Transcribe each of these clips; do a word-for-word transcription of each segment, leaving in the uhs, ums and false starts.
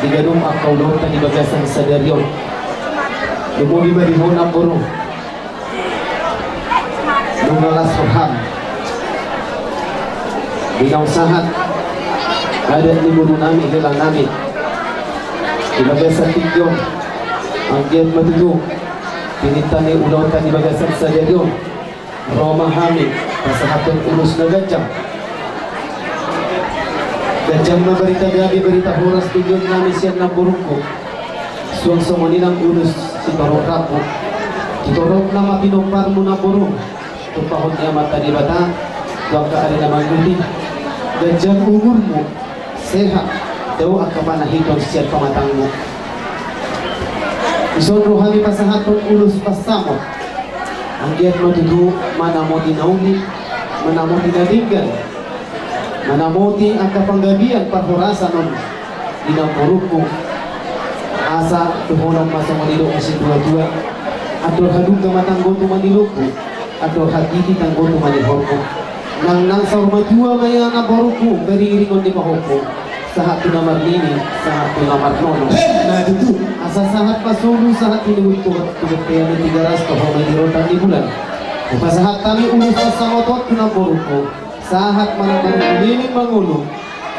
Di gadung angka ulaonta di bagasan sadari on. Lumobi ma di ho namboru. Nunga las roham. Di naung sahat adat ni boru nami, hela nami, di bagasan tingki on. Anggiat ma tutu pinta ni ulaonta di bagasan sadari on. Ro ma hami pasahathon ulos na ganjang. Ganjang ma barita gabe, barita horas tu giot nami sian namborungku. Suang songon i nang ulos sitorop rambu. Sitorop nama pinomparmu namboru. Tumpahon ni Amanta Debata tu angka ari na mangihut i. Ganjang umurmu, sehat, dao angka panahiton sian pamatangmu. Dison ro hami pasahathon ulos pansamot. Anggiat ma tutu manamoti na uli, manamoti na denggan, manamoti angka panggabean parhorasan on di namborungku. Asa dohonon ma songon nidok ni situatua: Andor hadungka ma tanggo tumani lombu, andor hatiti tanggo tumani horbo. Nang, nang saur matua ma ia namborungku, beriringon ni pahompu. Sahat tu na marnini, sahat tu na marnono. He, na tutu. Asa sahat ma solu, sahat tu na guntur, tu bontean ni Tigaras, tu homa di rondang ni bulan. Hupasahat hami ulos pansamot on tu namborungku. Sahat ma namborungku leleng mangolu.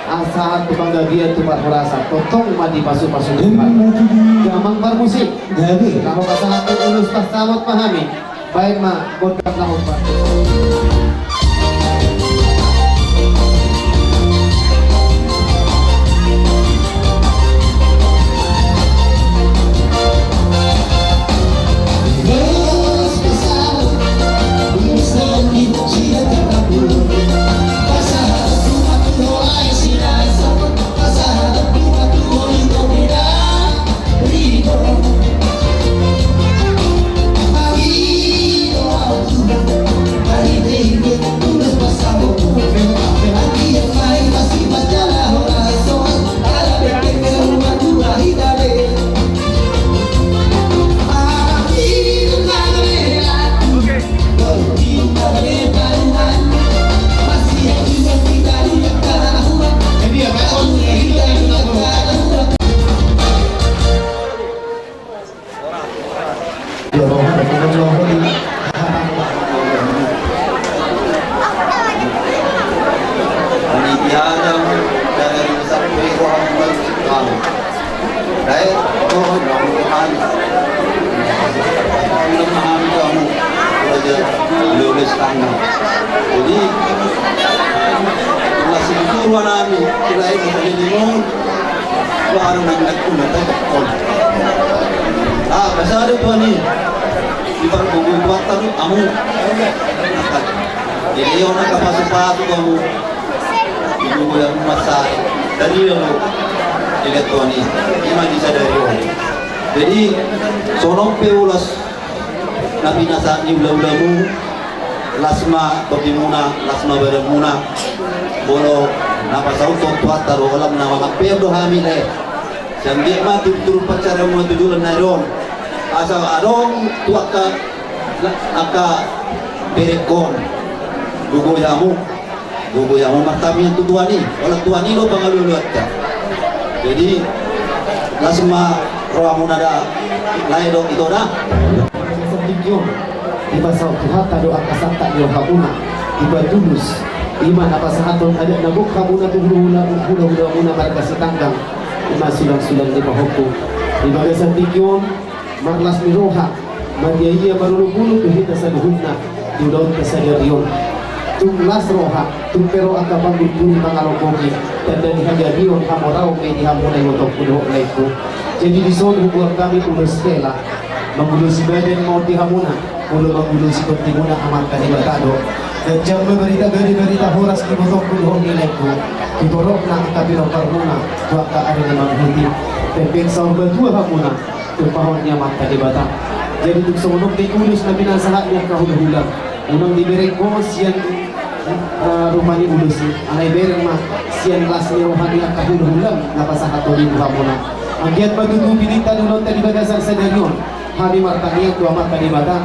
Asa sahat tu panggabean tu parhorasan. Tongtong ma dipasupasu Tuhan. He, na tutu. Damang parmusik. Gabe. Laho pasahathon ulos pansamot ma hami. Baen ma gondang na hombar. Jadi, masih di Purwa nami, kira-kira di Timur. Baru nang nakkuna takkon. Ah, pasada Tuhan i. Di pargogo i buat taru amu. Jadi ona ka pasu-pasu amu. Di gogo i amu masai. Dari lo. Dilihat Tuhan i. Ima di sadari on. Jadi songon pe ulos na pinasahat ni hula-hulamu, las ma tondimuna, las ma badanmuna. Molo na pasauthon Tuhanta do, holan na mangampeon do hami lae. Sai anggiat ma turut-turut pansarianmuna tu joloan na ari on. Asa adong tu angka, angka berengkon. Gogo i amu. Gogo i amu martamiang tu Tuhan i, holan Tuhan i do pangalualuanta. Jadi, las ma rohamuna da, lae dohot ito da. Di bagasan tingki on, dipasaut Tuhanta do angka sangkap ni rohamuna, dipatulus, ima na pasahathon adat na gok hamuna tu hula-hula, hula-hulamuna marga Sitanggang, ima sulang-sulang ni pahompu. Di bagasan tingki on, marlas ni roha, marria-ria marolopolop do hita saluhutna di ulaonta sadari on. Tung las roha, tung pe ro angka panggurburi pangarogoi, tanda ni hagabeon hamoraon ma i di hamuna ibotongku dohot laengku. Jadi dison hubuat hami ulos hela, mangulosi badan ma on di hamuna, molo mangulosi tondimuna Amanta Debata do. Ganjang ma barita gabe, barita horas di ibotongku dohot di laengku, tu toropna angka pinomparmuna tu angka ari na mangihut i. Pengpeng saur matua hamuna, tumpahon ni Amanta Debata. Jadi tung songon on pe ulos na pinasahat ni angka hula-hula, unang dibereng ho sian, eh, rupa ni ulos i, alai bereng ma sian las ni roha ni angka hula-hula na pasahathon i tu hamuna. Anggiat ma tutu pinta ni ulaonta di bagasan sadari on, hami martangiang tu Amanta Debata,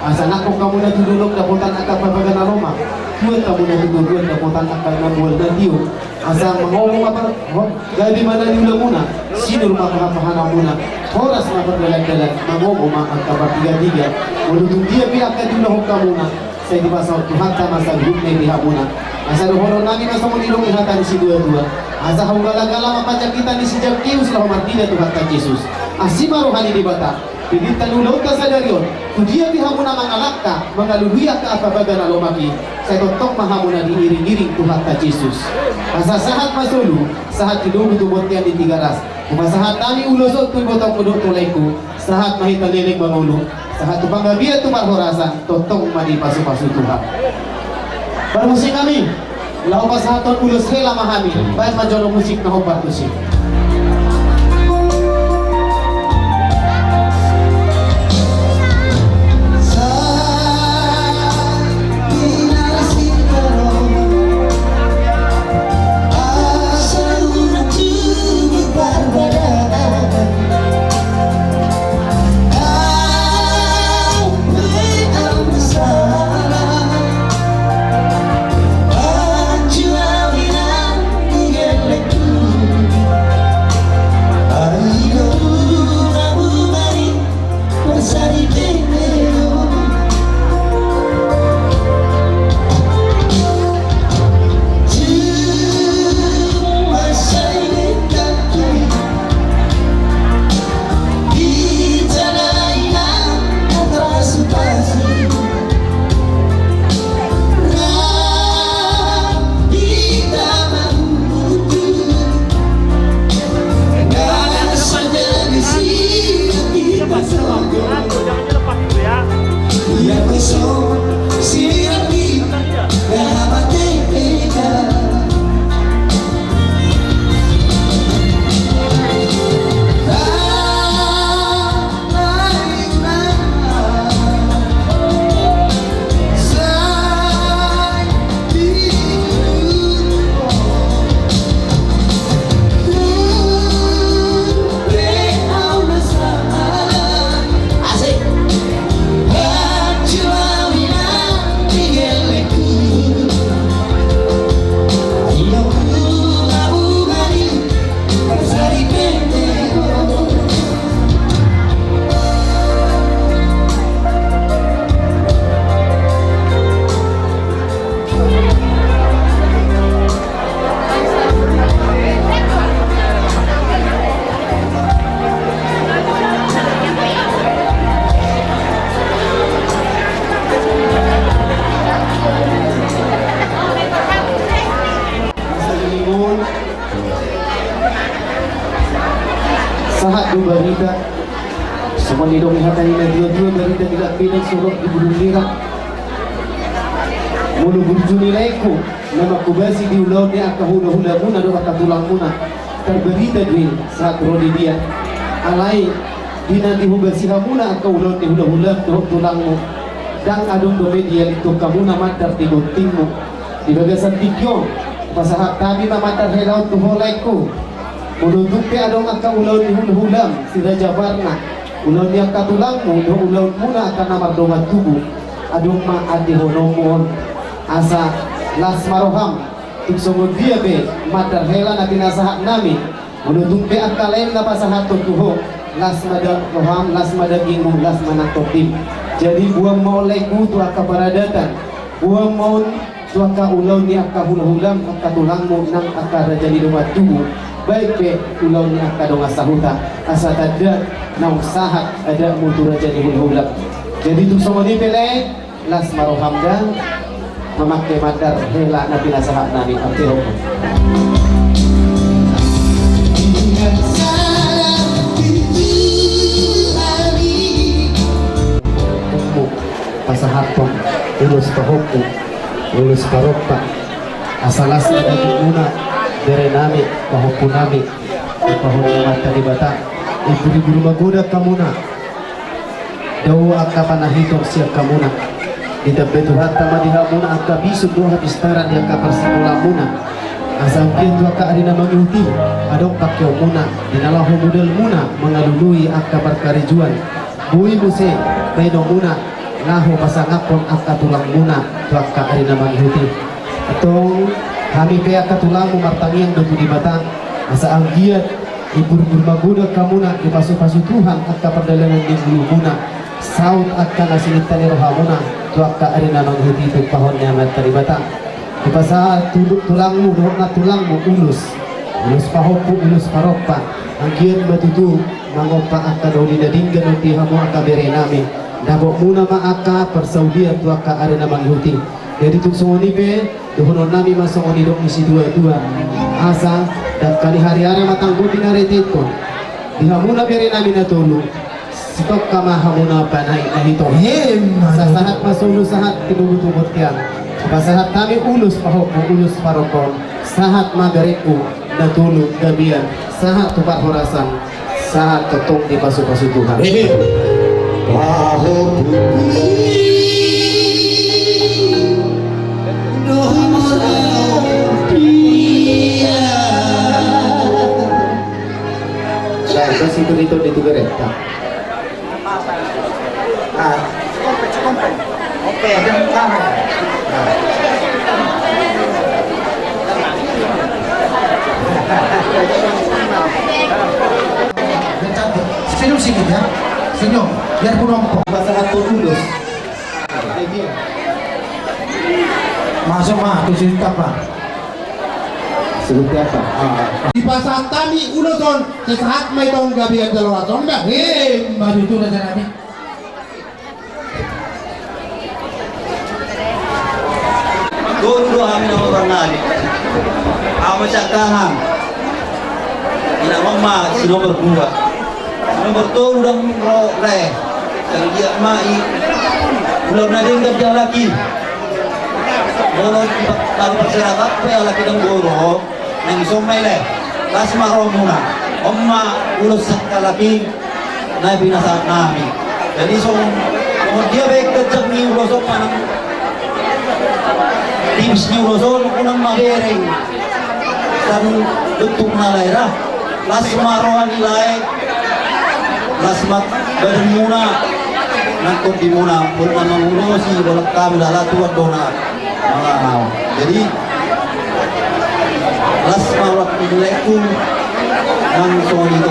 asa nangkok hamuna tu dolok dapotan angka parbaga na lomak, Tuat hamuna tu toruan dapotan angka na mual na tio. Asa mangomo ma par-, ho-, gabe ma na niulamuna, sinur ma pahanpahananmuna, horas ma pardalandalan, mangomo ma angka partigatiga. Molo tung dia pe angka diulahon hamuna, sai dipasahat Tuhanta ma saluhutna i di hamuna. Asa dohonon nami ma songon nidok ni hata ni situatua. Asa haugalagala ma panjangkitan ni si Zakeus laho marnida Tuhanta Jesus. Asi ma roha ni Debata. Di bintang ulaonta sadari on, tu dia pe hamuna mangalangka, mangalului angka ababaga na lomak i, sai tongtong ma hamuna diiringiring Tuhanta Jesus. Asa sahat ma solu, sahat di lobi tu bontean ni Tigaras. Hupasahat hami ulos on tu ibotongku dohot tu laengku, sahat ma hita leleng mangolu, sahat tu panggabean tu parhorasan, tongtong ma dipasupasu Tuhan. Parmusik hami. Laho pasahathon ulos hela ma hami, baen ma jolo musik na hombar tusi. Sahat do barita. Songon nidok ni hata ni natuatua, barita di lambedang, sorok di bulung nira. Molo burju ni laengku, na manghobasi di ulaon ni angka hulahulamuna dohot angka tulangmuna, tarbarita do i sahat ro di dia. Alai di na dihobasi hamuna angka ulaon ni hulahulam dohot tulangmu, ndang adong dope dialithon hamuna mandar di gontingmu. Di bagasan tingki on, pasahat hami ma mandar hela on tu ho laengku. Molo tung pe adong angka ulaon ni hulahulam, si Raja Parna, ulaon ni angka tulangmu dohot ulaonmuna angka na mardongan tubu, adong ma andehononmu on. Asa las ma roham, tung songon dia pe mandar hela na pinasahat nami. Molo tung pe angka laen na pasahathon tu ho, las ma da-, roham, las ma dagingmu, las ma nang tondim. Jadi boan ma on laengku tu angka paradatan, boan ma on tu angka ulaon ni angka hulahulam, angka tulangmu nang angka raja ni dongan tubu, baen pe ulaon ni angka dongan sahuta, asa tanda naung sahat adatmu tu raja ni hulahulam. Jadi tung songon i pe lae, las ma roham da, mamangke mandar hela na pinasahat nami, antehonmu. Pasahathon ulos pahompu, ulos parompa, asa las ma dagingmuna, bere nami, pahompu nami, pahompu Amanta Debata. Ibur-ibur magodang hamuna, dao angka panahiton sian hamuna. Ditambai Tuhanta ma di hamuna angka bisuk dohot hapistaran di angka parsikolaanmuna. Asa anggiat tu angka ari na mangihut i, adong pangkeonmuna di na laho modalmuna mangalului angka parkarejoan. Boi muse baenonmuna laho pasangaphon angka tulangmuna tu angka ari na mangihut i. Antong hami pe angka tulangmu martangiang do tu Debata, asa anggiat iburbur magodang hamuna, dipasupasu Tuhan angka pardalanan ni ngolumuna, saut angka na sininta ni rohamuna tu angka ari na mangihut i tumpahon ni Amanta Debata. Dipasahat tu tulangmu dohot nantulangmu ulos, ulos pahompu, ulos parompa, anggiat ma tutu mangompa angka na uli na denggan on di hamu angka berenami, dapotmuna ma angka parsaulian tu angka ari na mangihut i. Jadi tung songon i pe, dohononnami ma songon nidok ni situatua, asa dangka ni hariara ma tanggo pinarentehon di hamuna berenami na tolu. Sitongka ma hamuna panahi na hito. Emma tutu. Sahat ma solu sahat tinubu tu bontean. Pasahat hami ulos pahompu, ulos parompa on, sahat ma berengku na tolu gabean, sahat tu parhorasan, sahat tongtong dipasupasu Tuhan. Emma. Pahompu. Saya kasih berita di tu berita. Ah. Oke. Senyum sedikit ya. Senyum. Biar burung. Pasangan tulus. Masuk ma tu situ apa? Seperti apa? Ah. Dipasahat hami ulos on, sahat ma i tong gabean jala horas on da. Emma tutu rajanami. Tolu do hami na maranggi. Ahu ma siangkangan. Inang on ma si nomor dua. Nomor tolu ndang ro lae. Anggiat ma i ulaon na denggan di halak i. Molo taru parserahan pe halak i ndang goro. Nang ison ma i lae. Las ma rohamuna. On ma ulos sian halak i na pinasahat nami. Jadi songon dia pe ganjang ni ulos on manang tipis ni ulos on, unang ma bereng. Kan bentuk na lae ra. Las ma roha ni lae. Las ma badanmuna. Nang tondimuna. Unang mangulosi, bolang kami lala tuan dona. Jadi las ma roha ni laengku. Nang songon i do.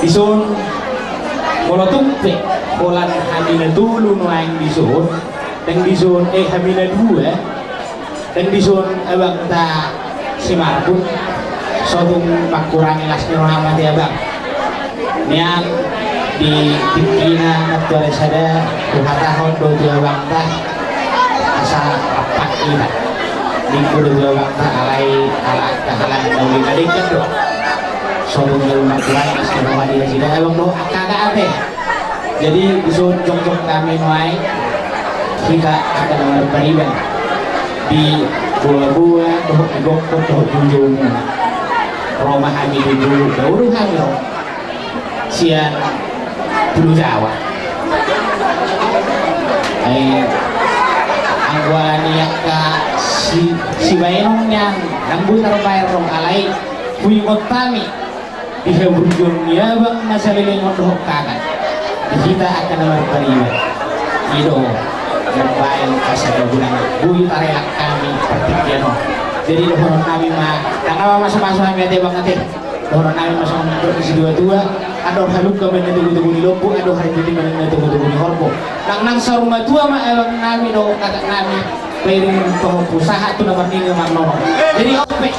Dison, molo tung pe holan hami na tolu nuaeng dison, naeng dison, eh, hami na dua. Dang dison abangta si Marbun, so tung mangkurangi las ni roham ate abang. Nian di tingkina nantuari sada, huhatahon do tu abangta asa rap hita. Ningku do tu abangta alai ala angka halak na uli na denggan do. So tung jolo mangkurangi las ni roha di nasida abang dohot angka kakak ate. Jadi dison jongjong hami nuaeng, hita angka na marpariban di boaboa dohot di gokhon dohot di uju muna. Ro ma hami di uju, daulu hami ro sian Pulo Jawa. Ai anggo ala ni angka si, sibaenon nian, dang boi tarbaen ro alai huingot hami di haburjuon ni abang na saleleng on dohot kakak. Di hita angka na marpariban i do mambaen asa gabunan boi tarelak hami partingkian on. Jadi dohonon nami ma, dang na mamasu-masu hami ate abang ate. Dohonon nami ma songon nidok ni situatua: Andor halumpang ma ninna togu-togu ni lombu, andor harinti-rinti ma ninna togu-togu ni horbo. Nang, nang saur matua ma abang nami dohot kakak nami. Pairing pahompu sahat tu na marnini marnono. Jadi ope.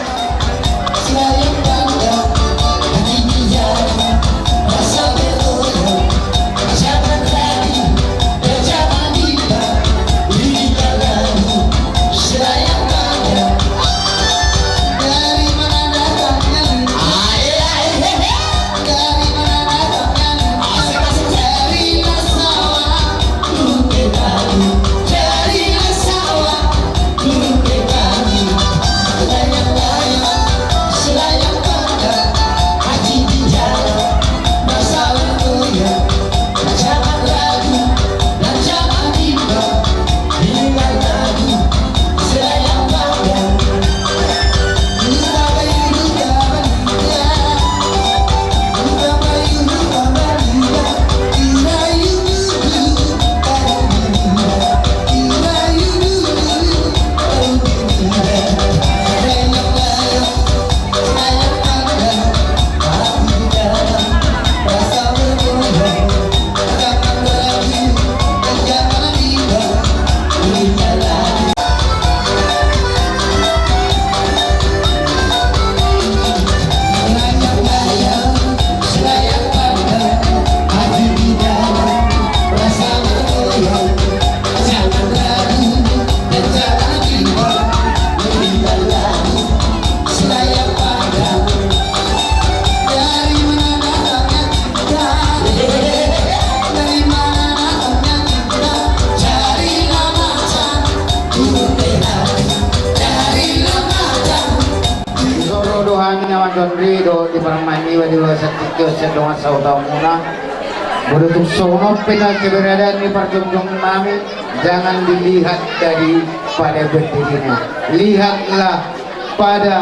Dison ro do hami na mandok ri do di parumaen niba di bagasan tingki on sian dongan sahutamuna. Molo tung songon on pe na keberadaan ni parjongjong nami, jangan dilihat daripada bendetina, lihatlah pada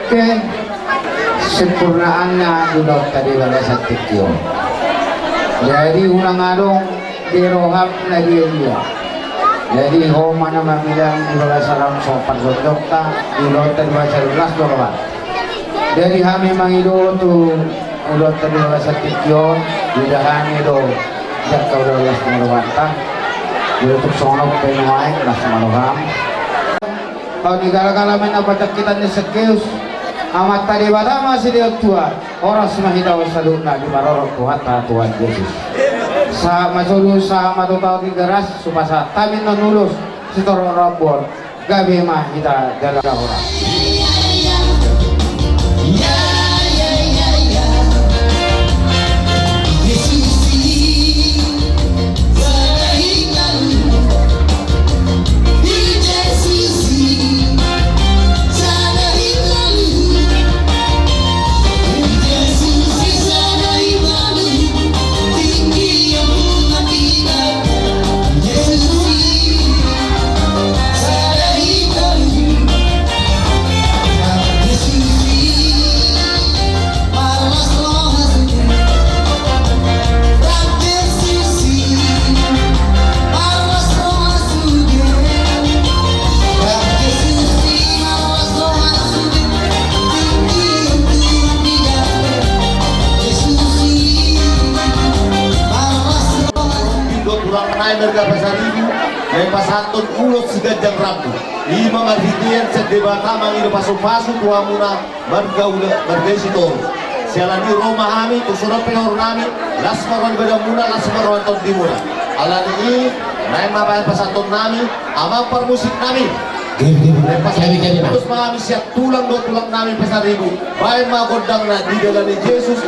kesempurnaannya di ulaonta di bagasan tingki on. Jadi unang adong di roham na dia-dia. Jadi ho ma na mamilang di bagasan on songon parjongjongta di ulaonta di bagasan las ni roha. Jadi hami mangido tu ulaonta di bagasan tingki on, diida hami do di angka ulaon las ni rohanta. Molo tung songon on pe nuaeng, las ma roham. Taon ni gala-gala ma ninna patangkitan ni Sakeus. Amanta Debata ma silehon Tuhan, horas ma hita on saluhutna diparorot Tuhanta Tuhan Jesus. Sahat ma solu, sahat ma tu Taon Tigaras, hupasahat hami annon ulos sitorop rambu on, gabe ma hita jala horas. Tulang nai merga Pasaribu. Naeng pasahathon ulos siganjang rambu. I ma marhitean sian Debata mangido pasupasu tu hamuna marga Ula, marga Sitorus. Siala ni i ro ma hami, tung so adong pe hornami, las ma roha ni badanmuna, las ma roha ni tondimuna. Ala ni i, naeng ma pasahathon nami, amang parmusik nami. Naeng pasahathon ulos ma hami sian tulang dohot tulang nami Pasaribu. Baen ma gondangna, Didalani Jesus.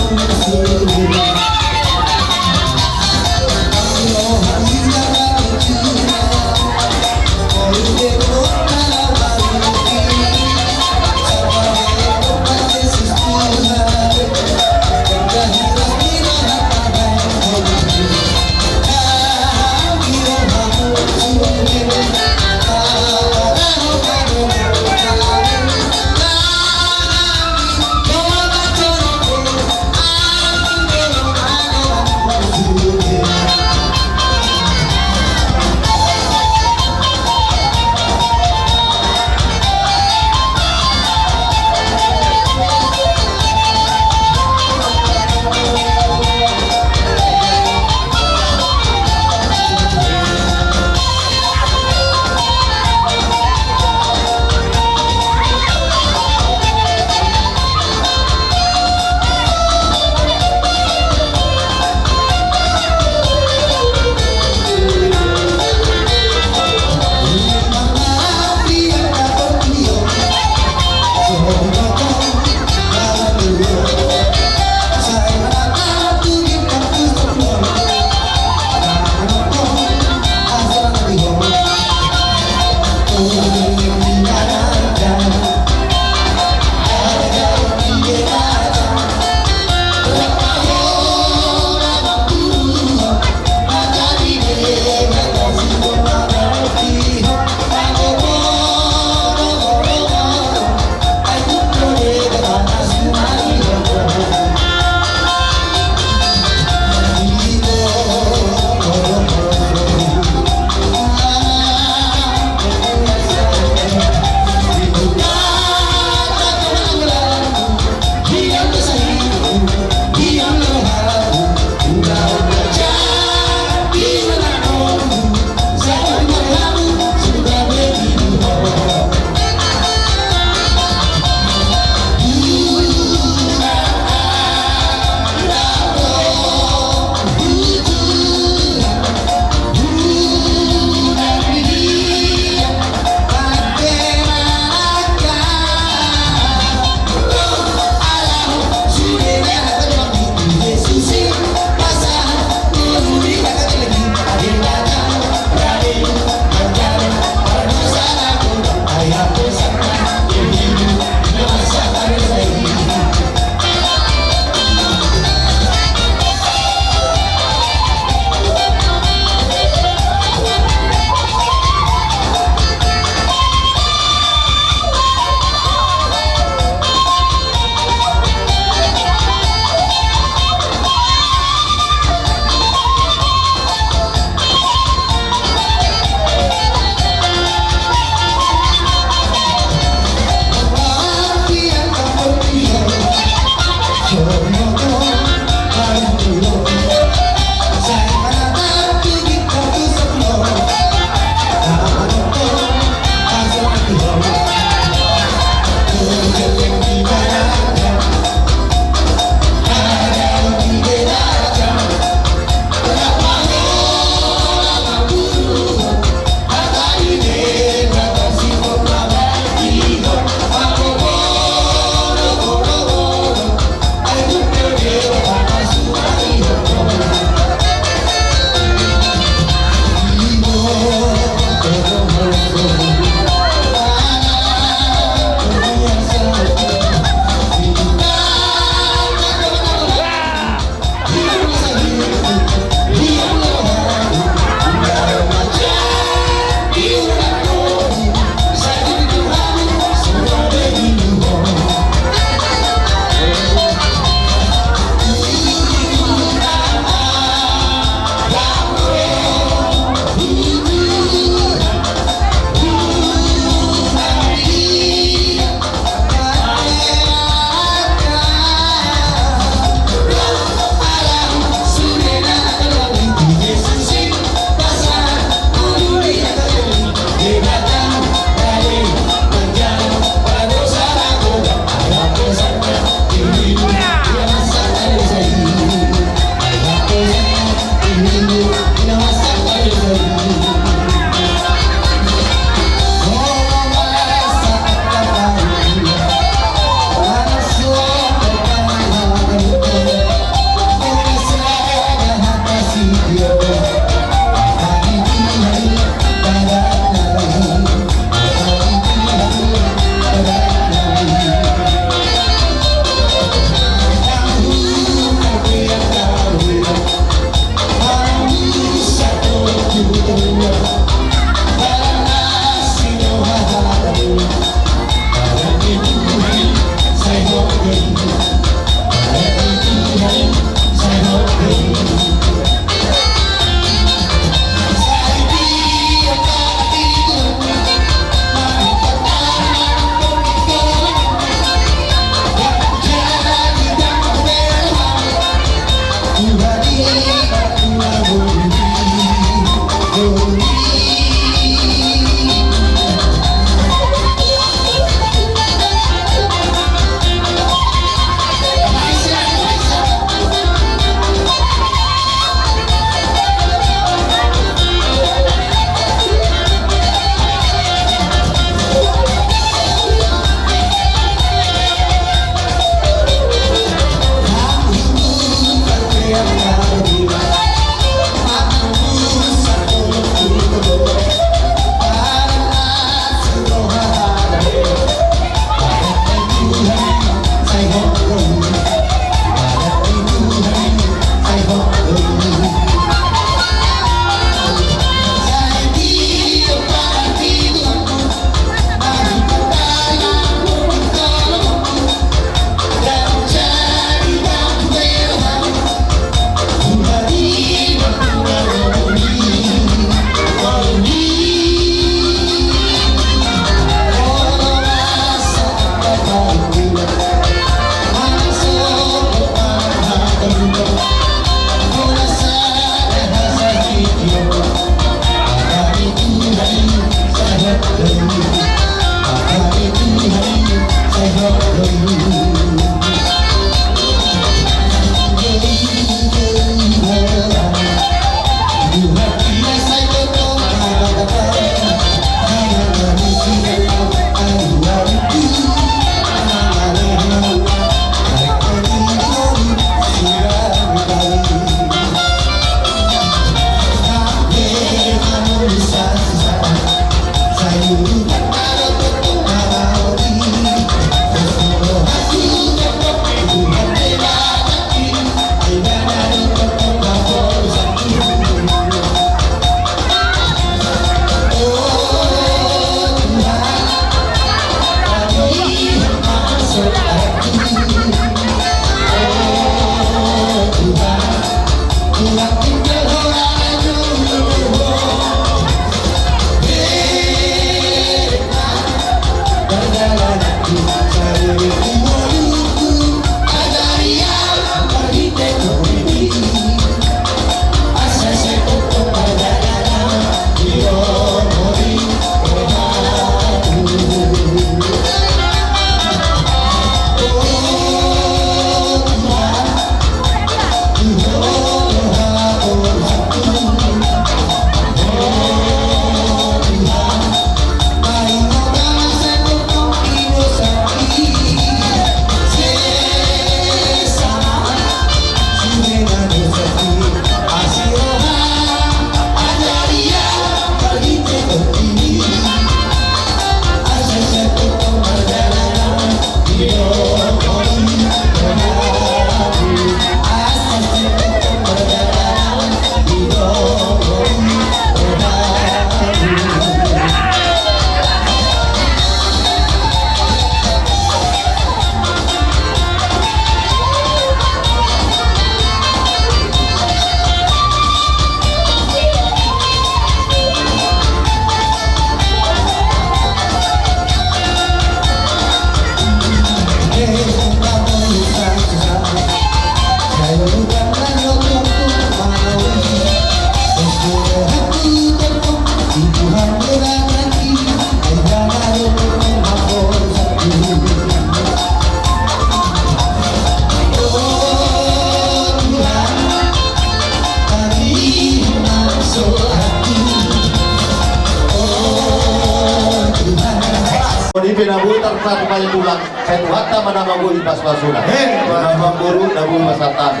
Nipe na boi tarpatupa i tulang, sai Tuhanta ma na mambohi pasupasuna. Emma. Na mamboru na boi pasahat hami.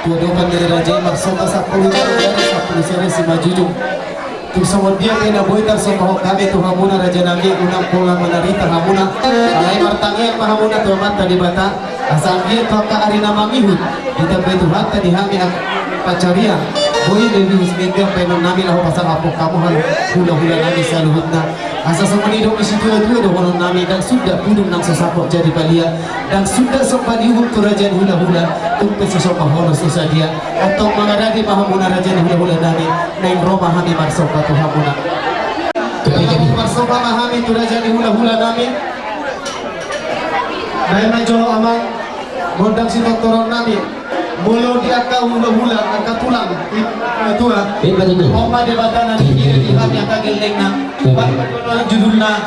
Tu adopan ni raja i marsomba sampulu jari, sampulu sere simanjujung. Tung songon dia pe na boi tarsombahon hami tu hamuna raja nami, unang pola manarita hamuna. Alai martangiang ma hamuna tu Amanta Debata. Asa anggiat tu angka ari na mangihut, ditambai Tuhanta di hami angka pansarian. Boi do dihus minggan baenon nami laho pasangaphon hamu hal-, hulahula nami saluhutna. Asa songon i do disi tua-tua dohonon nami, ndang suda pudun nang so sapot jadi palia, ndang suda somba ni uhum tu raja ni hulahula, tung pe so somba hono so sadia. Antong mangarade ma hamuna raja ni hulahula nami, naeng ro ma hami marsomba tu hamuna. Marsomba ma hami tu raja ni hulahula nami. Baen ma jo amang gondang sitortoron nami. Molo di angka hulahula, angka tulang, i, eh, tua. Ima tutu. On ma Debata na nipilih di hami angka gellengna. Baen ma jo judulna.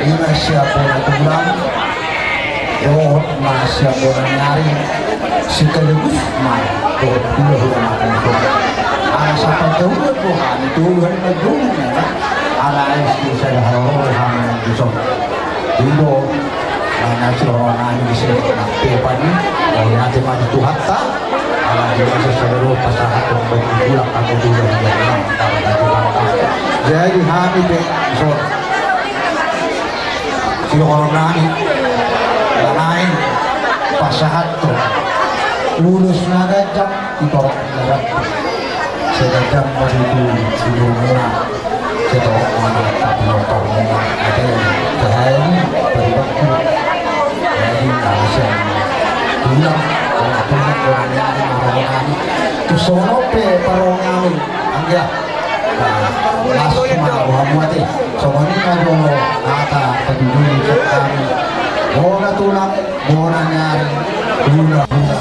Ima siap bona tulang, dohot ma siap bona ni ari, sekaligus ma dohot hulahula na pungkur. Ala sapat jauhan rohani, jauhan na jauhan. Ala es di sada halo rohani na bisa. Ido, na sirohani di sini, na pepan, oh, nanti maju Tuhanta. Ala di masa sadaro pasahat pembantu tulang atau tulang yang menang, karena Tuhanta. Jadi hami pe, so, sidohonon nami, na naeng pasahathon ulos na ganjang, di torop na ganjang. Sai ganjang ma tutu umurmuna, sai torop ma na tapinompar muna. Ulang, ulang, ulang, ulang, ulang, ulang, ulang. Tu songon on pe parrohahon nami, anggia. Nah, las ma rohamu ate. Songon i ma jolo hata patuduhon nami. Bona tulang, bona ni ari, hula, hula.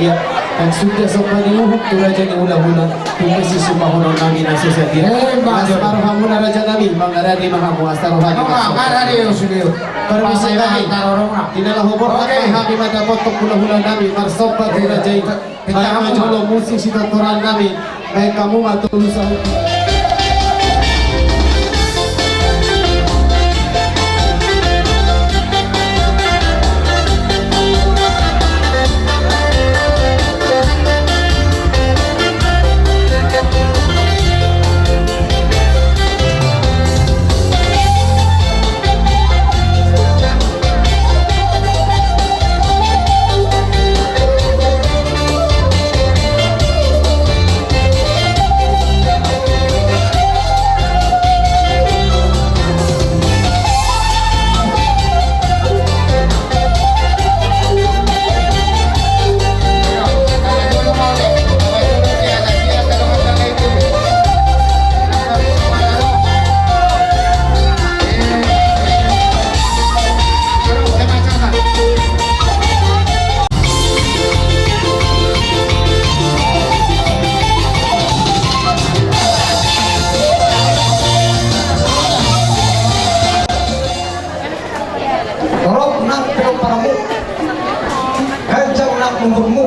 Ia, dan sude somba ni uhum tu raja ni hulahula, tu pe sisumahonon nami na so sadia. Eh, Mas, ma jo. Marhamuna raja nami, mangarade ma hamu asa roha ni. Mangarade, sude. Parmisi nami. Tarorong na. Di na laho borhat. Oke. Hami ma dapothon hulahula nami, marsomba tu raja i. Pita hamu jolo musik sitotoran nami. Baen hamu ma tolu sahut. Torop nang pinomparmu, ganjang nang umurmu,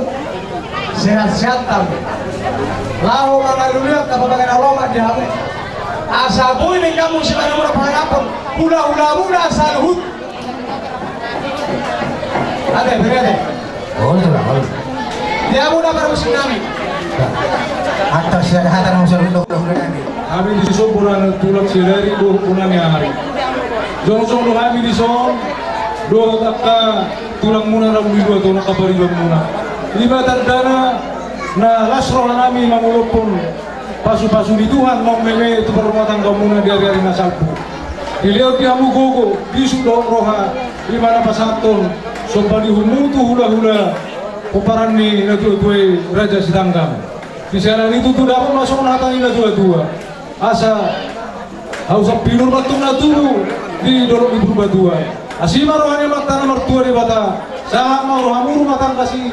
sehat-sehat hamu. Laho mangaluliat na pamangan olomat di hamu. Asa boi nang hamu simanamuna pangarapon, hulahulamuna saluhut. Ate, bere ate. Oh, sudah, oh. Di hamuna parmusik nami. Atas ya, hata nang sudah, sudah, sudah nami. Hami dison bona tulang sadari dohot bona ni ari. Jongjong do hami dison dohot angka tulangmuna na uli dua tu angka paribanmuna. I ma tandana na las roha nami mangulophon pasupasu ni Tuhan naung meme tu parrumatanggaonmuna di ariari na salpu. Dilehon di hamu gogo, bisuk dohot roha, i ma na pasahathon somba ni uhummu tu hulahula pomparan ni natuatua i Raja Sitanggang. Di siala ni tutu dapot ma songon hata ni natuatua. Asa hau sampinur ma antong na tubu di dolok ni Purbatua. Asi ma roha ni Amanta na martua Debata, sahat ma rohamu rumah tangga si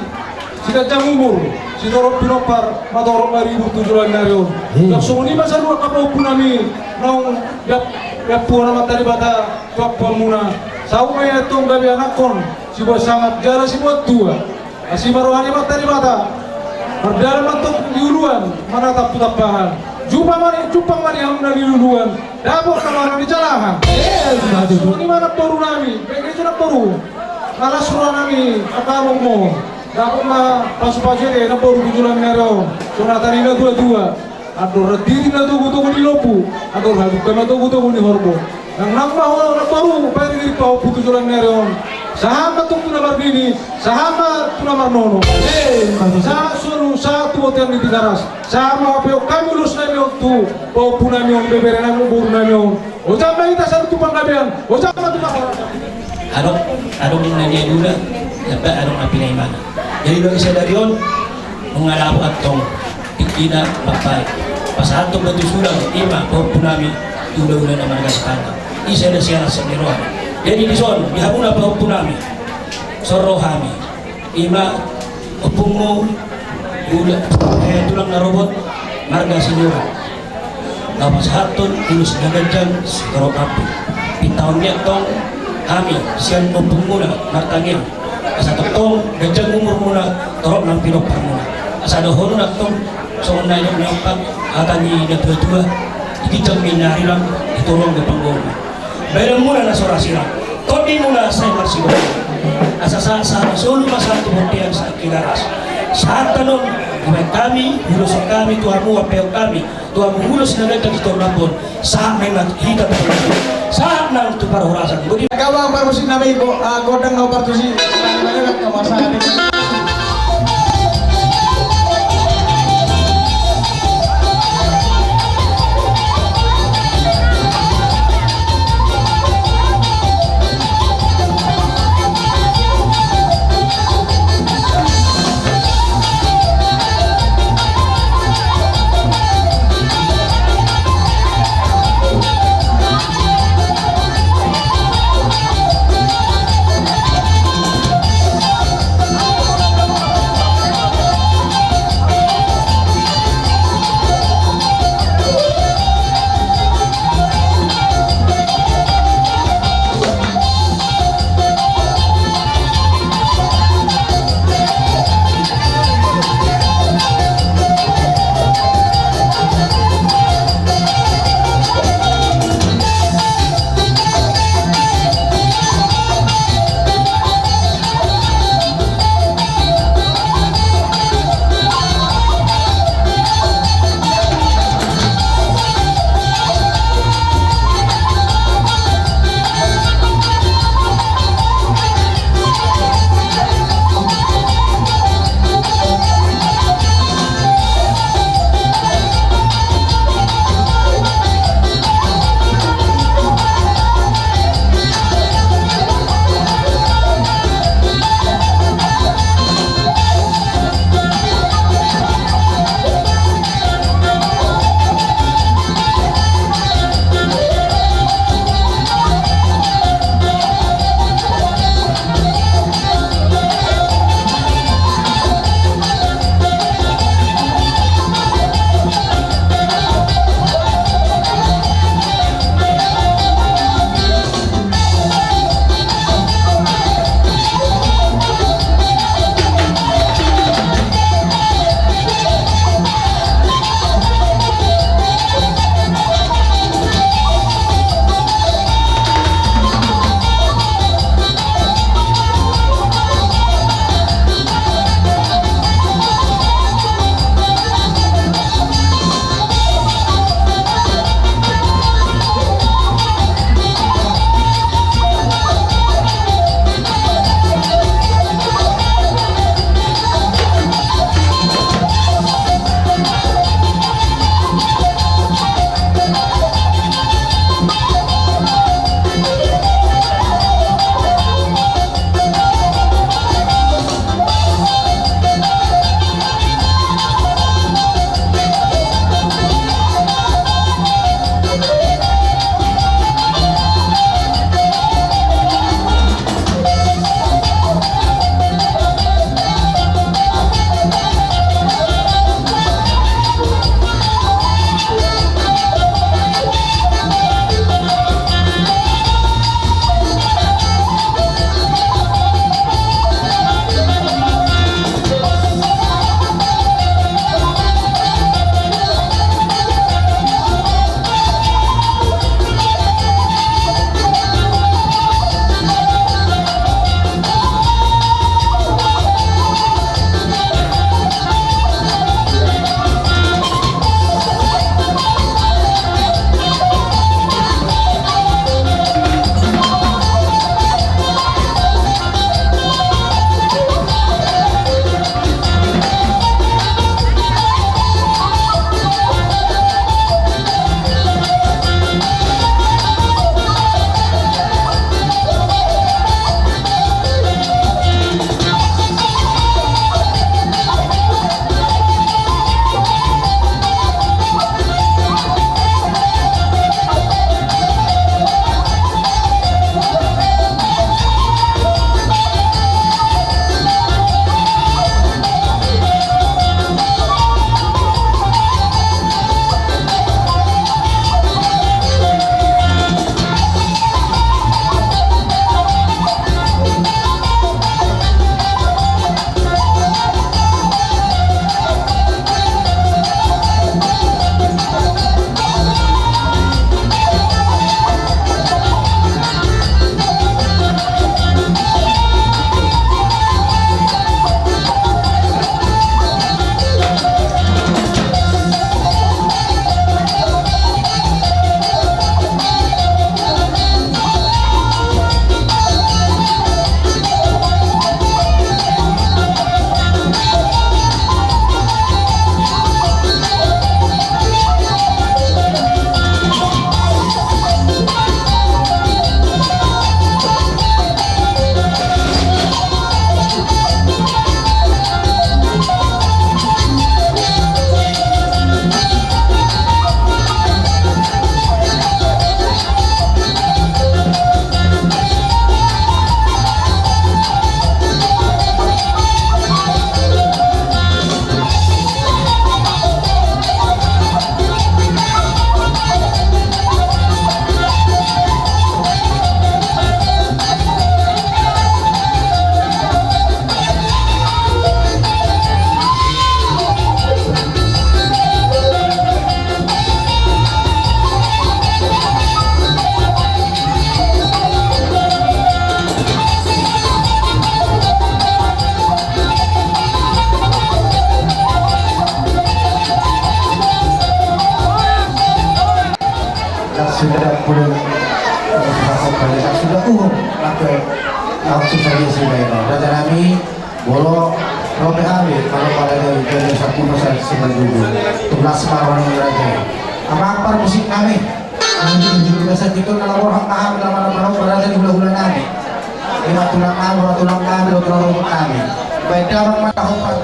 siganjang umur, sitorop pinompar, matorop maribur tu joloan ni ari on. Iya. Songon i ma saluhut angka pahompu nami naung diampu-ampuhon Amanta Debata tu ampuanmuna. Saut ma i antong gabe anakkon sibuat sangap jala sibuat tua. Asi ma roha ni Amanta Debata. Mardalan ma antong di uluan manatap tu tampahan. Jumpang ma di, jumpang ma di hamu na di uluan, dapot ma na di jalahan. Songon i ma namboru nami, baen hamu namboru. Na las roha nami angka amangmu. Dapot ma pasupasu ate namboru tu joloan ni ari on. Songon hata ni natuatua. Andor randiri na togutogu ni lombu, andor hadungka na togutogu ni horbo. Nangnang ma ho namboru, baen diri pahompu tu joloan ni ari on. Sahat ma antong tu na marnini, sahat ma tu na marnono. Sahat solu, sahat tu bontean ni Tigaras. Sahat ma hapeon hami ulos nami on tu pahompu nami on, bebere nami on, boru nami on. Ojak ma hita saluhut tu panggabean, ojak ma tu panggabean. Adong, adong na niaduna, adong na pinaimana. Jadi dohot i sadari on, nunga dapot antong tingkina mambaen. Pasahathon batu sulang, i ma pahompu nami tu hulahula na marga Sitanggang. I sada sialas ni roha. Jadi dison, di hamuna pahompu nami, son ro hami. I ma ompungmu, ula, eh, tulang na robot, marga Sinurat. Na pasahathon ulos na ganjang sitorop ampit. Pintaon ni antong hami sian ompungmuna martangiang. Asa tongtong ganjang umurmuna torop nang pinomparmuna. Asa dohononmuna antong songon na nidok ni ompat, hata ni natuatua, di ginjang ni na rilang, di toruan do panggoarna. Badanmuna na so ra sirang, tondimuna sai marsigomgoman. Asa sahat-sahat ni solu ma sahat tu bontean sahat tu Tigaras. Sahat tano, dibaen hami, uloson hami tu hamu, ampeon hami tu hamu ulos na ganjang sitorop ampit. Sahat nang tu hita tu, sahat nang tu parhorasan. Bodi. Gabang parmusik nami, go-, ah, gondang na partusi. Sudah uhum, apa? Langsung saja sudah ini. Raja nami, molo ro pe hami, molo pada dari Jani Sakti Masa Simanjunjung. Tunas maroni raja. Apa, apa musik nami? Biasa kita kalau orang paham, kalau orang paham, berada di hula-hula nami. Ima tulang nami, tulang nami, tulang rumput nami. Baik, damang mata hormat.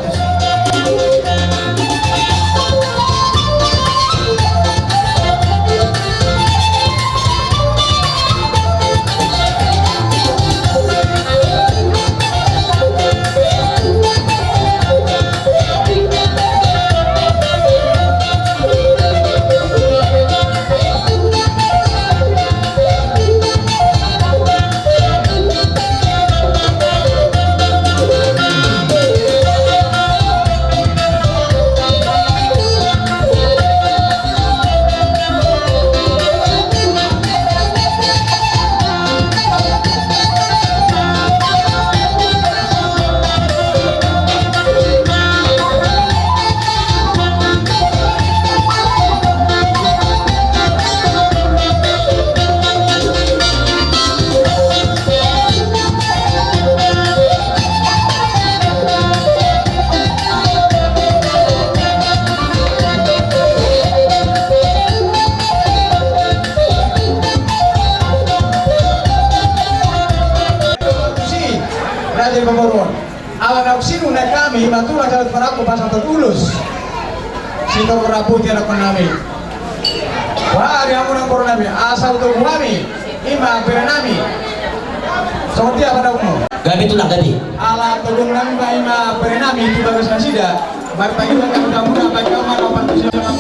Raja Pamoruan. Ala naung sinung nai hami, ima tulang Galuh Parangkup Pasar Tolu Ulos. Sitor Raputi anakkon nami. Wah, di hamu nang boru nami, asa utogu hami, ima bere nami. Songon dia pandaunmu. Gabe tulang, gabe. Ala togihon nami ma ima bere nami tu bagas nasida. Marpagilan kami kamu dapat kamar apa tu siapa.